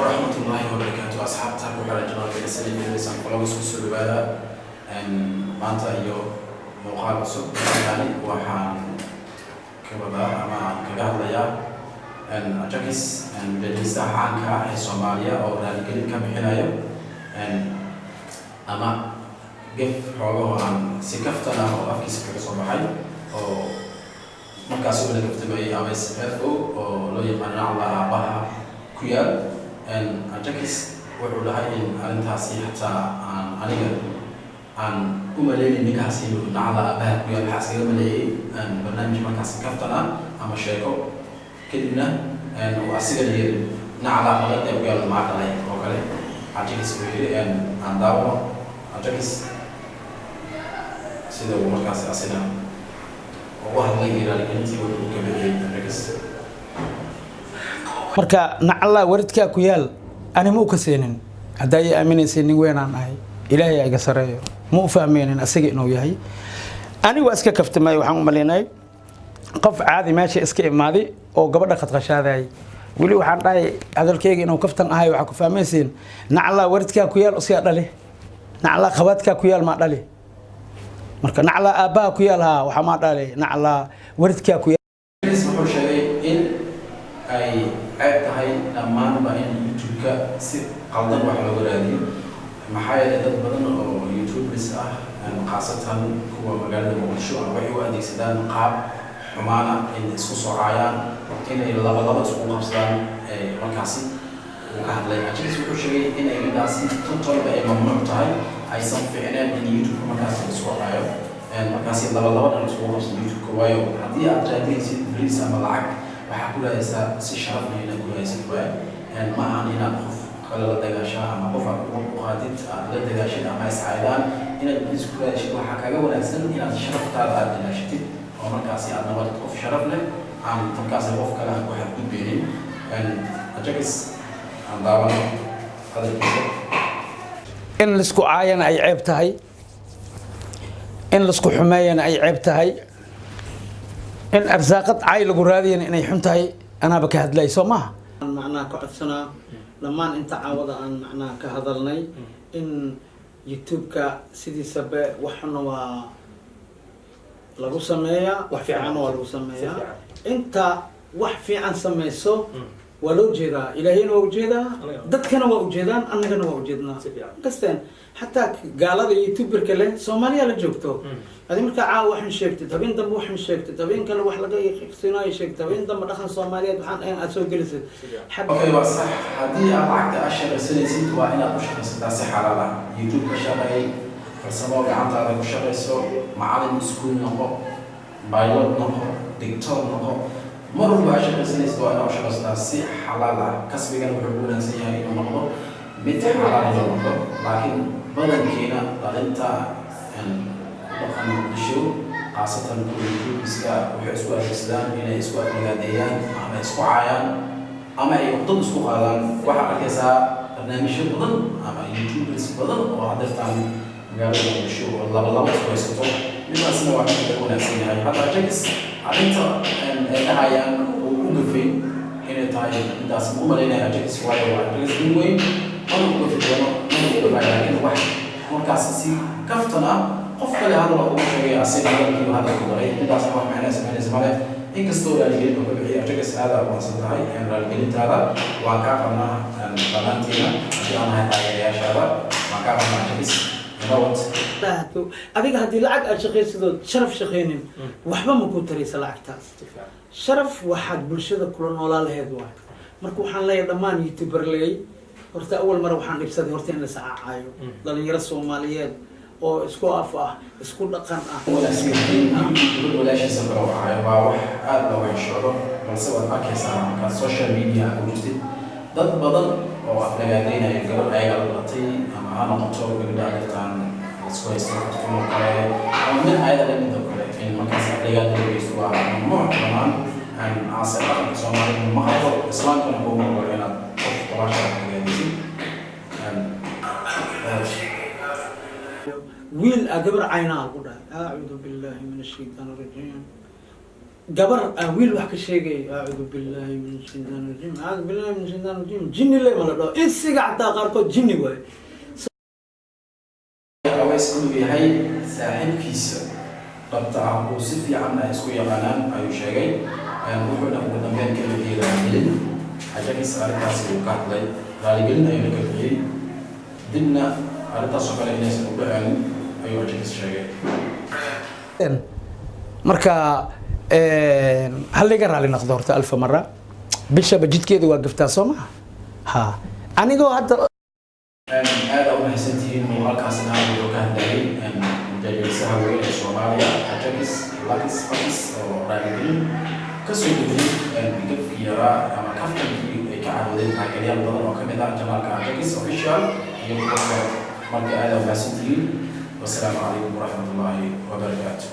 Waraxmatullaahi wabarakaatu. Asxaabta ku xiran channelka Saliid Vlogs, kusoo dhawaada maanta iyo muuqaal cusub. Yani waxaan ka wadaa ama aan kaga hadlayaa Ajakis, dhegeystaha caanka ah ee Soomaaliya oo raaligelin ka bixinayo ama gef xoogaho aan si kaftan ah oo afkiisa kaga soo baxay, oo markaasi ula kaftamayay Abeys Reefo oo loo yaqaano nacla aabaha ku yaal. Ajakis wuxuu dhahay in arrintaasi xataa aan aniga aan u maleynin ninkaasi inuu nacla aabaha ku yaal. Waxaa iskaga maleeyay barnaamij markaasi kaftan ah ama sheeko, kadibna uu asigana yiri nacla qalad ee ku yaal maa dhalay oo kale. Ajakis uu yiri aan daawano Ajakis sida uu markaasi asina ugu hadlay iyo raaligelintii wuxuu ka bixiyay Ajakis. Marka nacallaa waridkaa ku yaal ani ma u kaseenin. Haddaa ii aaminaysay, nin weynaan ahay, Ilaahay iga sareeyo, ma u fahmeynin asaga inuu yahay. Ani waa iska kaftamay. Waxaan u malaynay qof caadi meesha iska imaaday oo gabadha khadkhashaadayay. Weli waxaan dhahay hadalkeyga inuu kaftan ahay waxaa ku fahmaysiin nacallaa waridkaa ku yaal usigaa dhali, nacallaa khabaadkaa ku yaal maa dhali. Marka nacallaa aabbaha ku yaal haa waxaa maa dhali, nacallaa waridkaa ku yaal. Wuxuu sheegay in ay ceeb tahay dhammaanba in YouTube-ka si qaldan wax looga raadiyo, maxaa yeelay dad badan oo YouTubers ah, khaasatan kuwa magaalada Muqdisho, waxay u adeegsadaan qaab xumaana in isku soocayaan, inay laba laba isku qabsadaan. Markaasi uu ka hadlay Ajakis wuxuu sheegay inay midaasi totalba ay mamnuuc tahay, aysan fiicneen in YouTube-ka markaasi la isku caayo, markaasi laba laba dhan iskugu qabsan YouTube-ka. Waayo, haddii aad raadinaysid bariis ama lacag, waxaa ku raadaysaa si sharaf leh inaad ku raadaysid. Waaye ma ahan inaad qof kale la dagaashaa ama qof aad uga qaadid aad la dagaashid ama iscaydaan inaad bariis ku raadishid. Waxaa kaaga wanaagsan inaad sharaftaada aad ilaashatid oo markaasi aad noqotid qof sharaf leh, aan markaasi qof kale aan ku xadgudbeynin. Ajakis aan daawano hadalkiisa. In laisku caayana ay ceeb tahay, in laisku xumeeyana ay ceeb tahay, in arsaaqad caay lagu raadiyana inay xun tahay, anaaba ka hadlay soo maaha. Macnaha ka codsanaa dhammaan inta caawada aan macnaha ka hadalnay in YouTube-ka sidiisaba wax xunna waa lagu sameeyaa, wax fiicanna waa lagu sameeyaa. Inta wax fiican sameyso waa loo jeedaa, Ilaahayna waa ujeedaa, dadkana waa ujeedaan, annagana waa ujeednaa kasteen. Xataa gaalada YouTuberka leh Soomaaliya la joogto. Adi markaa caawa waxaan sheegtid, habeen dambe waxaan sheegtid, habeen kale wax laga sinaayo sheegtid, habeen dambe dhaqan Soomaaliyeed waxaan ahayn aad soo gelisid. Okay, waa sax. Haddii aad lacagta aad shaqaysanaysid, waa inaad u shaqaysataa si xalaal ah. YouTube ka shaqeey, farsamo gacantaada ku shaqayso, macalin iskuul noqo, pilot noqo, doctor noqo. Mar walba aad shaqaysanaysid waa inaad u shaqaysataa si xalaal ah. Kasbigana wuxuu ku wanaagsan yahay inuu noqdo mid xalaal inuu noqdo. Laakiin badankiina dhalinta dhaqan Muqdisho, khaasatan kuwa YouTubeska, waxay isku adeegsadaan inay isku aflagaadeeyaan ama isku caayaan ama ay dad isku qaadaan. Waxaad arkaysaa barnaamijyo badan ama YouTubers badan oo hadeertaan magaalada Muqdisho oo laba laba isku haysato. Midaasna waa mid laga wanaagsan yahay. Hadda Ajakis arrinta ay dhahayaan uu u gafay inay tahay midaas ma u malaynaya Ajakis, waayo waa Ajakis nin weyn, mana u gafi doono, mana u gafayo. Laakiin wax markaas si kaftan ah qof kale hadal ugu sheegay, asiga hadalkiiba hadal ku daray, midaasna wax macnaa samaynaysa male. Inkastoo raaligelin uu ka bixiyay Ajakis, aada aqoonsan tahay raaligelintaada, waan kaa qabnaa dhammaantiina. Haddii aan nahay taageerayaashaada, waan kaa qabnaa Ajakis. You know what? Adiga haddii lacag aad shaqaysidood sharaf shaqaynin, waxba ma ku taraysa lacagtaas. Sharaf waxaad bulshada kula noolaa laheyd waay. Marka waxaan leeyahay dhammaan YouTuber leey, horta awal mare waxaan dhibsaday horta in la sacaacayo dhalinyaro Soomaaliyeed oo isku af ah, isku dhaqan ah. Wanaagsan gabadh walaashiisa kale wacayo waa wax aada looga xishoodo, balse waad arkaysaa markaad social media ku jirtid dad badan oo aflagaadeynaya gabadh ayaga la dhalatay, ama ha noqoto gabadha adeertaan isku haysto kartuun oo kale ama mid ayada la mid oo kale, in markaas aflagaada loo geysto waa mamnuuc dhammaan. Aase dhaqanka Soomaalida ma qabto, Islaamkana kuma ogolo inaad qof walaasha aflagaadaysid. Wiil a gabar caynaa lagu dhahay, acuudu billahi min ashaytaan arajiim. Gabar aan wiil wax ka sheegay, acuudu billahi min shaytaan rajiim, acuudu billahi min shaytaan rajiim. Jinni le ma la dhaho, insiga xataa qaarkood jinni waaye. Aweys inuu yahay saaxiibkiisa dhabta ah uu si fiican ay isku yaqaanaan ayuu sheegay. Wuxuuna ugu dambeyn ka bixiyey raaligelin. Ajakis arrintaasi uu ka hadlay, raaligelin ayuuna ka bixiyey, dibna arrintaas oo kale inaysan u dhaceen ayuu Ajakis sheegay. Marka hal iga raali noqdo horta alfa mara, bishaba jidkeeda waa gaftaa, soo maha? Ha, anigoo hadda Aada u mahadsantihiin. Muuqaalkaasna wuxuu ka hadlayay mujaajilisaha weyn ee Soomaaliya Ajakis Lakis Fakis oo raaligelin kasoo gudbiyey gafkii yaraa ama kaftankii ay ka caroodeen taageerayaal badan oo kamid ah channelka Ajakis Official iyo kuwa kale. Marka aada u mahadsantihiin. Wasalaamu calaykum waraxmatullaahi wabarakaatu.